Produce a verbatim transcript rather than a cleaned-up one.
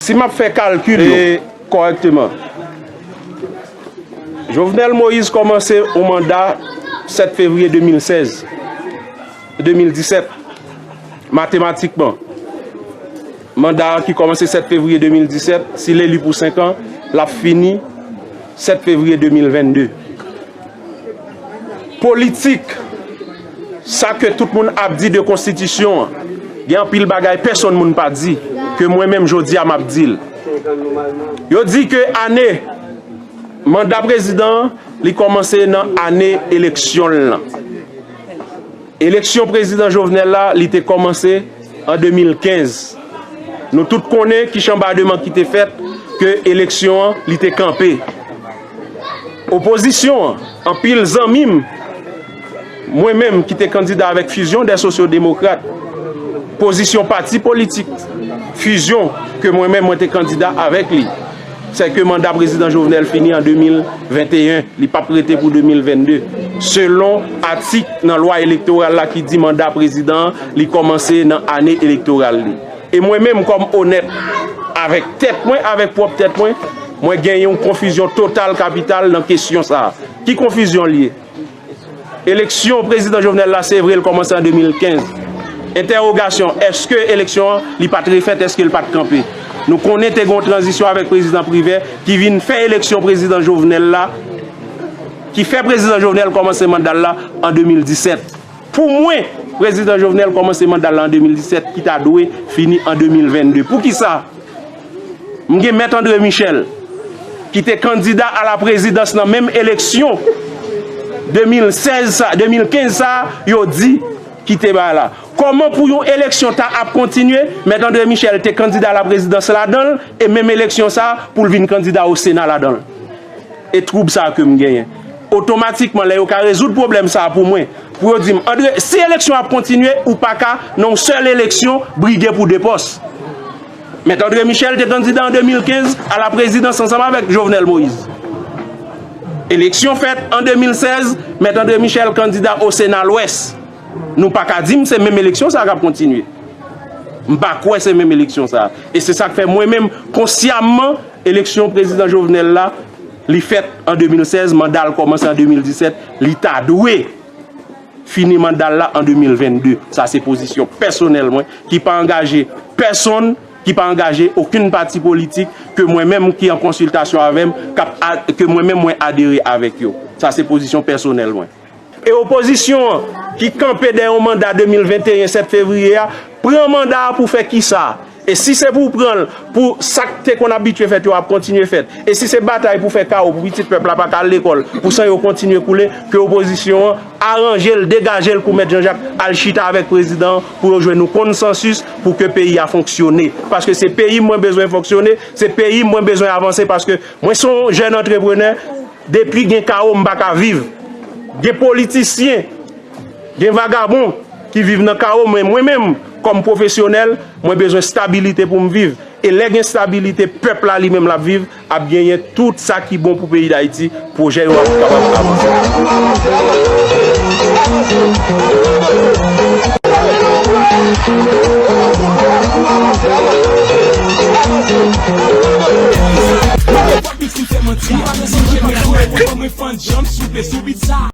Si m ap fè kalkil yo kòrèkteman, Jovenel Moïse kòmanse yon manda sèt fevriye de mil sèz, de mil disèt, matematikman. Manda a ki kòmanse sèt fevriye de mil disèt, si l eli pou senk an, l ap fini sèt fevriye de mil vennde. Politik, sa ke tout moun ap di de konstitisyon an, gen anpil bagay pèsonn moun pa di, ke mwen menm jodi a m ap di l. Yo di ke ane manda prezidan an, li kòmanse nan ane eleksyon l lan. Eleksyon prezidan Jovenel la, li te kòmanse an de mil kenz. Nou tout konnen ki chanbademan ki te fèt, ke eleksyon an, li te kanpe. Opozisyon an, anpil zanmi m, mwen menm ki te kandida avèk Fusion des Sociaux Démocrates, pozisyon pati politik Fusion ke mwen menm mwen te kandida avèk li, se ke manda prezidan Jovenel fini an de mil venteyen, li p ap rete pou de mil vennde. Selon atik nan lwa elektoral la ki di manda prezidan an, li kòmanse nan ane elektoral li. E mwen menm kòm onèt avèk tèt mwen, avèk pwòp tèt mwen, mwen gen yon konfizyon total kapital nan kesyon sa a. Ki konfizyon l ye? Eleksyon prezidan Jovenel la, se vre, l kòmanse an de mil kenz. Entèwogasyon, èske eleksyon an, li pa t refèt, èske l pa t kanpe? Nou konnen te gen yon tranzisyon avèk prezidan Privè ki vin fè eleksyon prezidan Jovenel la, ki fè prezidan Jovenel kòmanse manda l la an de mil disèt. Pou mwen, prezidan Jovenel kòmanse manda l la an de mil disèt, ki ta dwe fini an de mil vennde. Poukisa? M gen Mèt André Michel, ki te kandida a la prezidans nan menm eleksyon de mil sèz sa, de mil kenz sa, yo di ki te bay la. Kòman pou yon eleksyon ta ap kontinye, Mèt André Michel te kandida a la prezidans ladan l, e menm eleksyon sa, pou l vin kandida o Sena ladan l? E twoub sa ke m genyen. Otomatikman, lè yo ka rezoud pwoblèm sa pou mwen, pou yo di m, André, si eleksyon ap kontinye, ou pa ka, nan yon sèl eleksyon, brige pou de pòs. Mèt André Michel te kandida an de mil kenz a la prezidans ansanm avèk Jovenel Moïse. Eleksyon fèt an de mil sèz, Mèt André Michel kandida o Sena Lwès. Nou pa ka di m se menm eleksyon sa k ap kontinye. M pa kwè se menm eleksyon sa. E se sa k fè mwen menm, konsyamman, eleksyon prezidan Jovenel la, li fèt an de mil sèz, manda l kòmanse an de mil disèt, li ta dwe fini manda l la an de mil vennde. Sa se pozisyon pèsonèl mwen, ki pa angaje pèsonn, ki pa angaje okenn pati politik, ke mwen menm ki an konsiltasyon avè m, k ap a-, ke mwen menm mwen adere avèk yo. Sa se pozisyon pèsonèl mwen. E opozisyon an, ki kanpe dèyè yon manda de mil venteyen, sèt fevriye a, pran manda a pou fè kisa? E si se pou w pran l pou sa k te konn abitye fèt yo ap kontinye fèt, e si se batay pou fè kawo, pou pitit pèp la pa ka al lekòl, pou san yo kontinye koule, ke opozisyon an aranje l, degaje l pou Mèt Jan Jak al chita avèk prezidan an pou yo jwenn yon konsansis pou ke peyi a fonksyone. Paske se peyi m mwen bezwen fonksyone, se peyi m mwen bezwen avanse, paske mwen se yon jèn antreprenè, depi gen kawo m pa ka viv. Gen politisyen, gen vagabon ki viv nan kawo, men mwen menm, kòm pwofesyonèl, mwen bezwen stabilite pou m viv. E lè gen stabilite, pèp la li menm l ap viv, ap genyen tout sa ki bon pou peyi Dayiti, pwojè yo ap kapab avanse.